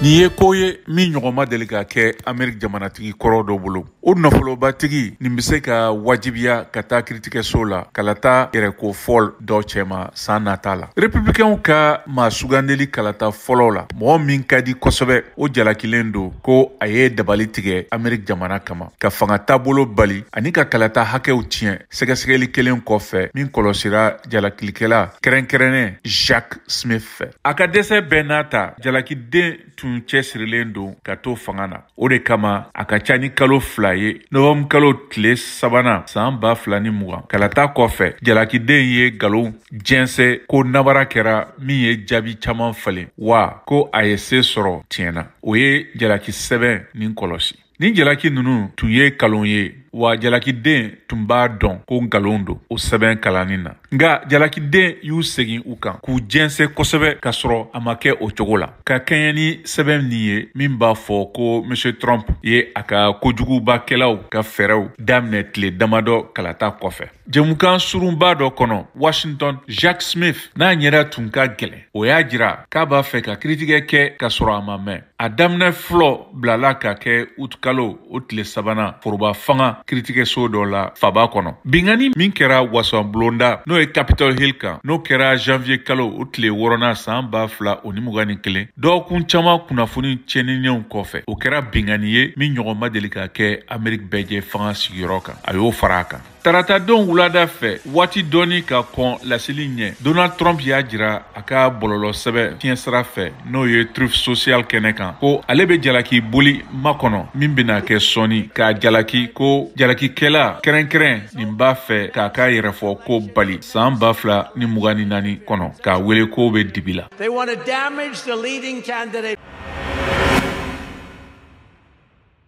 Nin ye ko ye min ɲɔgɔn ma deli ka kɛ Ameriki jamanatigi kɔrɔ dɔ bolo. O nafolobatigi nin bɛ se ka wajibiya ka taa kiritigɛso la kalata yɛrɛko fɔl dɔ cɛma san nata la. Republicainw ka maa sugandeli kalata fɔlɔ la, mɔgɔ min ka di kosɛbɛ, o jalakilen don ko a ye dabali tigɛ Ameriki jamana kama, ka fanga taabolo bali ani ka kalata hakɛw tiɲɛ sɛgɛsɛgɛli kelen kɔfɛ min kɔlɔsira jalakilikɛla kɛrɛnkɛrɛnnen Jack Smith fɛ. A ka dɛsɛ bɛɛ n'a ta, jalakiden tun cɛsirilen don ka to fanga na. O de kama a ka ca ni kalo 2 ye, novembre kalo tile 3nan san 2020, kalata kɔfɛ, jalakiden ye nkalon jɛnsɛ ko nabara kɛra min ye jaabi caman falen, wa ko a ye se sɔrɔ tiɲɛ na. O ye jalaki sɛbɛn nin kɔlɔsi. Ni jalaki ninnu tun ye nkalon ye, wa jalakiden tun b'a dɔn ko nkalon don o sɛbɛn kalanni na. Nka jalakiden y'u segin u kan k'u jɛnsɛn kosɛbɛ k'a sɔrɔ a ma kɛ o cogo la. Ka kɛɲɛ ni sɛbɛn nin ye min b'a fɔ ko Monsieur Trump ye a ka kojugubakɛlaw ka fɛɛrɛw daminɛ tile damadɔ kalata kɔfɛ. Jɛmukan surunba dɔ kɔnɔ Washington, Jack Smith n'a ɲɛda tun ka gɛlɛn, o y'a jira k'a b'a fɛ ka kiritigɛ kɛ k'a sɔrɔ a ma mɛn. A daminɛ fɔlɔ bilala ka kɛ utukalo o tile 3nan foroba fanga kiritigɛso dɔ la faba kɔnɔ. Binkanni min kɛra wasabulonda n'o ye Capitol Hill kan, n'o kɛra janvier kalo o tile 6nan san 2021, dɔgɔkun caman kunnafoni tiɲɛnenw kɔfɛ, o kɛra binkanni ye min ɲɔgɔn ma deli ka kɛ Ameriki bɛɛjɛ fanga sigiyɔrɔ kan. A y'o fara a kan. Taratadon wulada fɛ, waati dɔɔni ka kɔn laseli ɲɛ, Donald Trump y'a jira a ka bɔlɔlɔ sɛbɛn fiɲɛ sira fɛ n'o ye Truth Social kɛnɛ kan ko ale bɛ jalaki boli makɔnɔ min bɛna kɛ sɔɔni, k'a jalaki ko jalakikɛla kɛrɛnkɛrɛn nin b'a fɛ k'a ka yɛrɛfɔ ko bali san 2024 kɔnɔ, k'a wele ko bɛ dibi la. They want to damage the leading candidate.